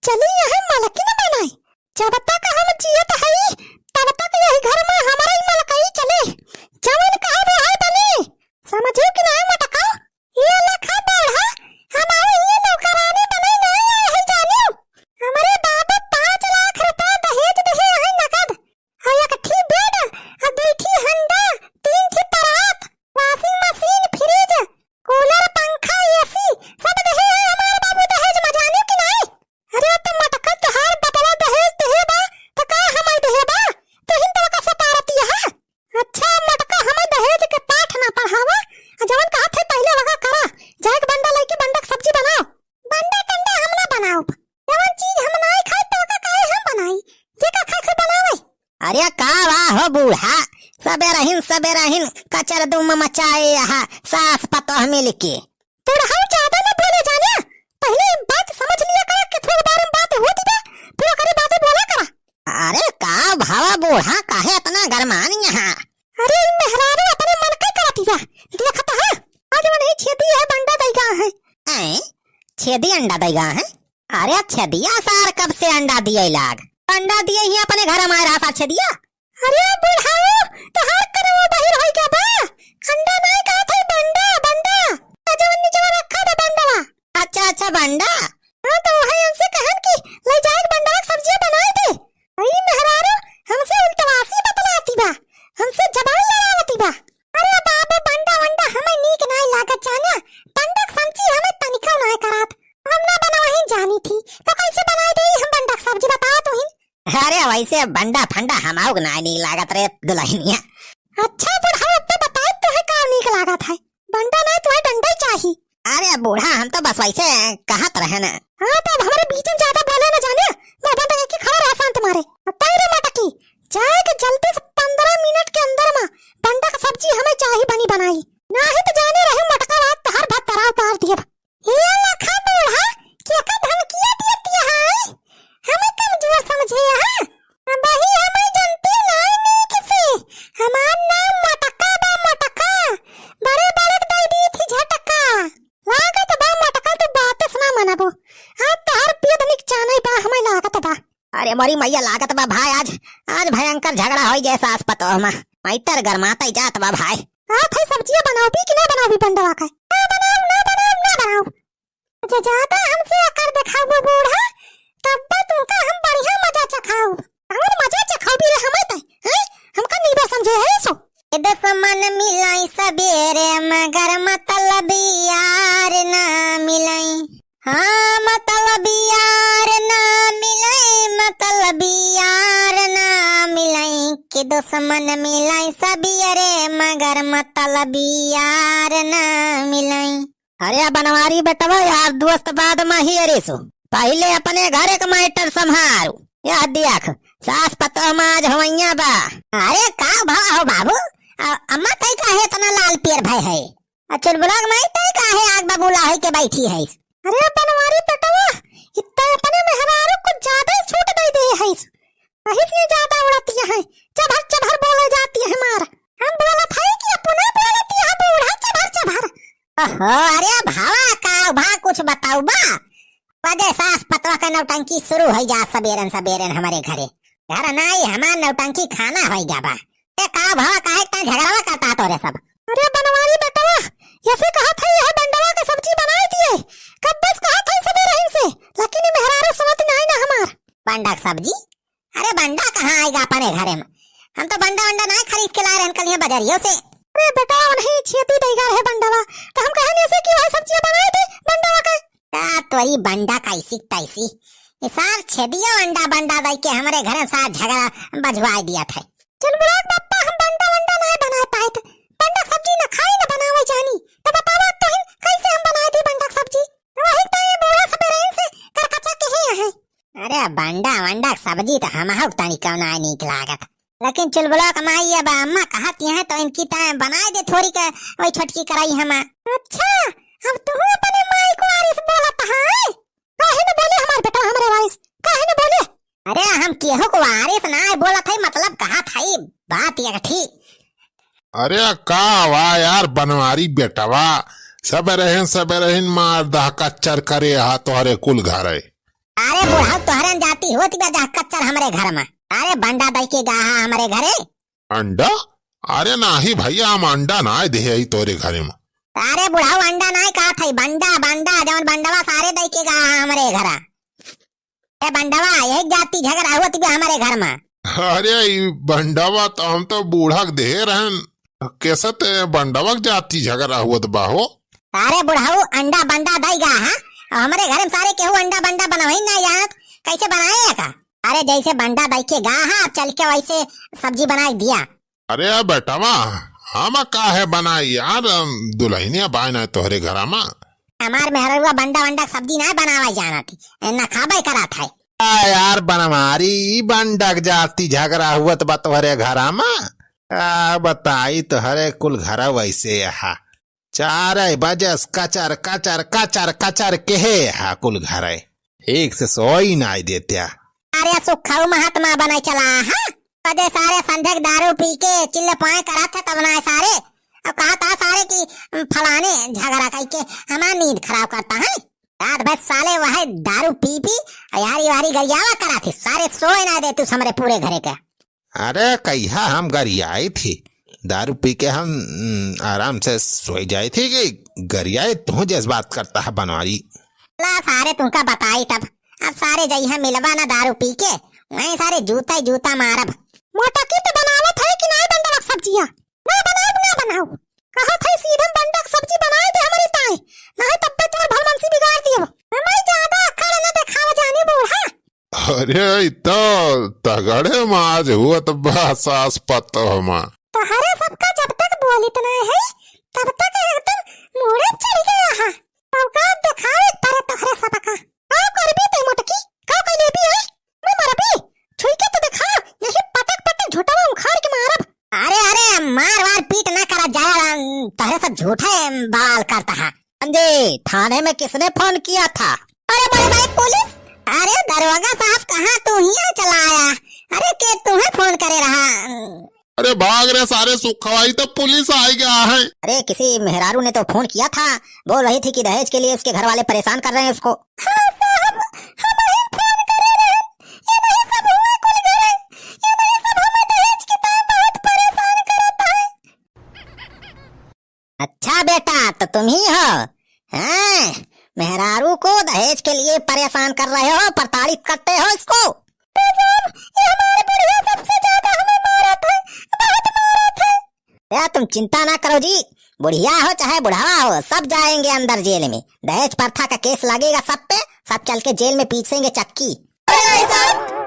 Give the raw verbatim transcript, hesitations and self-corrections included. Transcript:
चली यही मलकिन बनाई। जब तक हम जियत हई, तब तक यही घर मा हमरे ही मलकई चले। जवन कहबो है बने। समझियो कि नाहीं मटका? ये लखा बूढ़ा, हम आऊ ये नौकरानी बने नाहीं आए हई जानियो। हमरे बाबू पाँच लाख रुपया दहेज देहे हई नगद। अउ एक ठी बेड, अउ दुई ठी हंडा, तीन ठी परात, washing machine, fridge, cooler, पंखा, AC, सब देहे हैं हमार बाबू दहेज मा, जानियो कि नाहीं? अरे तो मटका तोहार बबवा दहेज देहे बा, तो का हमई देहे बा? तुहिन तो ओका सपारती है। अच्छा मटका, हमई दहेज के पाठ ना पढ़ावा, आ जवन कहत है पहिले वगा करा, जाए के बंडा लइके बंडा के सब्जी बनाओ। बंडा टंडा हम ना बनाउब। जवन चीज हम नाई खाई तो ओका काहे हम बनाई? जेका खाए के बनावे। अरे का बा हो बूढ़ा, सबेरहिन सबेरहिन कचर दुम मचाए यहाँ सास पतोह मिलके। बुढ़ऊ ज्यादा ना बोले जाने, पहिले बात समझ लिया करा, केथुआ के बारे में बात होती बा, फिर ओकरे बाते बोला करा। अरे का भवा बूढ़ा, काहे इतना गरमानी यहाँ? अरे ई मेहरारू अपने मन के करती बा, देखत है। आज वनही छेदी है बंडा दैगा है। ऐं? छेदी अंडा दैगा है? अरे छेदिया सार कब से अंडा दिए लाग? अंडा दिए ही अपने घर मा रहा सार छेदिया। अरे बुढ़ऊ, तोहार कनवा बहिर होई गया बा? अंडा नाई कहत है, बंडा, बंडा। आ जवन निचवा रखा बा बंडवा। अच्छा, अच्छा, बंडा। हाँ, तो वही उनसे कहन कि ले जाए के बंडवा के सब्जिया बनाए दे। अरे मेहरारू, हमसे उल्टवासी बतलाती बा, हमसे जबान लड़ावती बा। अरे बाबू, बंडा वंडा हमें नीक नाई लागत जाना, बंडा के सब्जी हमें तनिको नाई करात। हम ना बनावही जानी थी, तो कैसे बनाए दे हम बंडा के सब्जी, बताओ तुहिन? अरे वैसे बंडा फंडा हमाउक नाई नीक लागत रे दुल्हनिया। अच्छा बुढ़ऊ, अब तो बताए तुहे का नीक लागत है, बंडा नाई तुहे डंडा ही चाही। अरे बूढ़ा, हम तो बस वैसे कहत रहे न। हाँ, तो अब हमरे बीच में ज्यादा बोले न जाने, मुँह बंद करके खड़ा रहा शांत मारे। अब ताई रे मटकी, जाए के जल्दी से पन्द्रह मिनट के अंदर मा बंडा का सब्जी हमें चाही बनी बनाई, नाहीं तो जाने रहे मटका रात तोहार भात तरा उतार दिए। ये लखा बूढ़ा, केका धमकिया दियत है? हमें कमजोर समझे है? अबही हमें जनती नाई नीक से। हमार नाम मटका बा, मटका। बड़े बड़े के दे दी थी झटका। लागत बा मटका, तू बात से ना मनबो। आज तोहर पेट निक चानई बा, हमें लागत बा। अरे मोरी मैया, लागत बा भाई, आज, आज भयंकर झगड़ा होई जाए सास पतोह मा। मैटर गरमाता ही जात बा भाई। का भाई, सब्जिया बनाउबी कि ना बनाउबी बंडवा का? ना बनाउब, ना बनाउब, ना बनाउब। जे ज्यादा हमसे अकड़ देखाउबो बूढ़ा, तब्बे तुमका हम बढ़िया मजा चखाउब। कौन मजा चखाउबी रे हमें तै, हैं? हमका नीबा समझे है सो? ए दुश्मन मिलाई सबेरे मगर मतलब यार ना मिलाई। हाँ, मतलब यार ना मिलाई, मतलब यार ना मिलाई, कि दुश्मन मिलाई सबेरे मगर मतलब यार ना मिलाई। अरे बनवारी बेटवा, यार दोस्त बाद मा ही अरे सो, पहिले अपने घर के मैटर संभारू। यह देख, सास पतोह मा आज हवैया बा। अरे का भा हो बाबू, अ-, अम्मा तै काहे इतना लाल पियर भय है? आ चुलबुला के माई तै काहे आग बबूला होई के बैठी है? अरे बनवारी बेटवा, इतना अपने मेहरारू कुछ ज्यादा ही छूट दे दे है। कहीं से ज्यादा उड़ती है, चभर चभर बोले जाती है मार। हम बोलत है कि अपना बोलती है बूढ़ा चभर चभर। ओहो, अरे भावा का भा कुछ बताउबा? वजह सास पतवा का नौटंकी शुरू होई जा सबेरन सबेरन हमरे घरे। घर नाई हमार नौटंकी खाना होई गया बा। ए का भा काहे इतना झगड़वा करता तोरे सब? अरे बनवारी बेटवा, ऐसे कहत है यह बंडवा के सब्जी बनाई दिए। कब बस कहत है सबेरहिन से, लेकिन ई मेहरारू सुनत नाई ना हमार। बंडा के सब्जी? अरे बंडा कहाँ आएगा अपने घरे मा? हम तो बंडा वंडा नाई खरीद के लाए रहन कल यहाँ बजरियो से। अरे बेटा, उन्हीं छेदी दैगा रहे बंडवा, तो हम कहन ऐसे कि वह सब्जिया बनाए दे बंडवा के। का तोरी बंडा कैसी तैसी, ये सार छेदियो अंडा बंडा दई के हमरे घरे सार झगड़ा बझवाए दिया था। चुलबुला के बप्पा, हम बंडा वंडा नाई बनाए पाइत, बंडा सब्जी न खाई न बनावे जानी, तो बतावा तोहिन कैसे हम बनाए दी बंडा सब्जी? तो वही तो ये बूढ़ा सबेरहिन से करकचा के ही है। अरे बंडा वंडा के सब्जी तो हमहू के तनी कम नाई नीक लागत, लेकिन चुलबुला के माई अब अम्मा कहत हैं तो इनकी ताय बनाए दे थोड़ी के वही छोटकी कराई हमा। अच्छा, अब तू अपने माई को वारिस बोलत है? काहे न बोले हमार बेटा हमरे वारिस? काहे न बोले? अरे हम केहू को वारिस नाई बोलत है, मतलब कहत है बात एक ठी। अरे का वा यार बनवारी बेटवा, सबेरहिन सबेरहिन मार दह कच्चर करे हा तोहरे कुल घरे। अरे बुढ़ऊ तोहरे न जाति होत बा जा कच्चर हमरे घर मा। अरे बंडा दइ के गा हा हमरे घरे। अंडा? अरे नाही भइया, हम अंडा नाहीं देहे ही तोरे घरे मा। अरे बुढ़ऊ अंडा नाहीं कहत ही, बंडा, बंडा, जउन बंडवा सारे दइ के गा हा हमरे घरा। ए बंडवा, यही जाति झगड़ा हुअत बा हमरे घर मा। अरे ई बंडवा तो हम तो बूढ़ा के देहे रहन, कैसे ते बंडवा के जाति झगड़ा हुअत बा हो? अरे बुढ़ऊ अंडा बंडा दइ गा हा, हमरे घर मा सारे केहू अंडा बंडा बनवही नाहीं जानत, कैसे बनाए का? अरे जैसे बंडा दइ के गा हा, अब चल के वैसे सब्जी बनाइ दिया। अरे बेटवा, हम काहे बनाई यार, दुलहिनिया बाय ना तोहरे घरा मा। हमार मेहररुआ बंडा वंडा के सब्जी नाहीं बनावा जानत ही, ना खाबे करत है। आ यार बनवारी, ई बंडा के जाति झगड़ा हुअत बा तोहरे घरा मा। आ बताई तोहरे कुल घरा वैसे हा। चारे बजे से कचर, कचर, कचर, कचर केहे हा कुल घरे। ठीक से सोई नाहीं देत्या। अरे सुखऊ महात्मा बने चला, हाँ? कदे सारे संझक दारू पी के चिल्ले पाए करत है तब ना सारे। अब कहत हा सारे कि फलाने झगड़ा कइ के हमार नींद खराब करत है। रात भर साले वह दारू पी पी यारी वारी गरियावा करत ही, सारे सोए नाहीं देतुस हमरे पूरे घरे के। अरे कहिया हम गरियाइत ही, दारू पी के हम, उम, आराम से सोई जाइत ही कि गरियाइत तू जस बात करत हा बनवारी। ला सारे तुमका बताई तब, अब सारे जइहा मिलबा ना दारू पी के, वहीं सारे जूता ही जूता मारब। मोटकी तो बनावत है कि नाहीं बंडा के सब्जिया? ना बनाउब, ना बनाउब। कहत है सीधे बंडा के सब्जी बनाइ दे हमरी ताई, नाहीं तब पे तोर भलमनसी बिगाड़ दियो। हमें ज्यादा अकड़ न देखावा जानी बूढ़ा। अरे, ई तो तगड़े माज हुअत बा सास पतोह मा। तोहरे सबका जब तक बोलित नाहीं है, तब तक एकदम मूड़े चढ़ गया है। औकात देखावे परे तोहरे सबका। का करबी ते मोटकी? का कर लेबी है? मैं मरबी? छुई के तो देखा, यही पटक पटक झोंटवा उखाड़ के मारब। अरे, अरे, मार वार पीट ना करा जाया, तोहरे सब झूठे बवाल करत हा। जी, थाने में किसने फोन किया था? अरे बड़े भाई पुलिस, अरे दरोगा साहब कहाँ तू हियाँ चला आया? अरे के तुम्हें फोन करे रहा? अरे भाग रे सारे सुखवाई, तो पुलिस आ गया है। अरे किसी मेहरारू ने तो फोन किया था, बोल रही थी कि दहेज के लिए उसके घर वाले परेशान कर रहे हैं उसको। हाँ साहब, हम ही फोन करे रहे, ये नहीं सब हुए कुल घरे, ये नहीं सब हमें दहेज की तो बहुत परेशान करता है। अच्छा बेटा, तो तुम ही हो? हैं? मेहरारू को दहेज के लिए परेशान कर रहे हो, प्रताड़ित करते हो इसको? ये हमारे बुढ़िया सबसे ज्यादा हमें मारत है, बहुत मारत है। या तुम चिंता ना करो जी, बुढ़िया हो चाहे बुढ़ावा हो, सब जाएंगे अंदर जेल में। दहेज प्रथा का केस लगेगा सब पे, सब चल के जेल में पीसेंगे चक्की। अरे भाई साहब,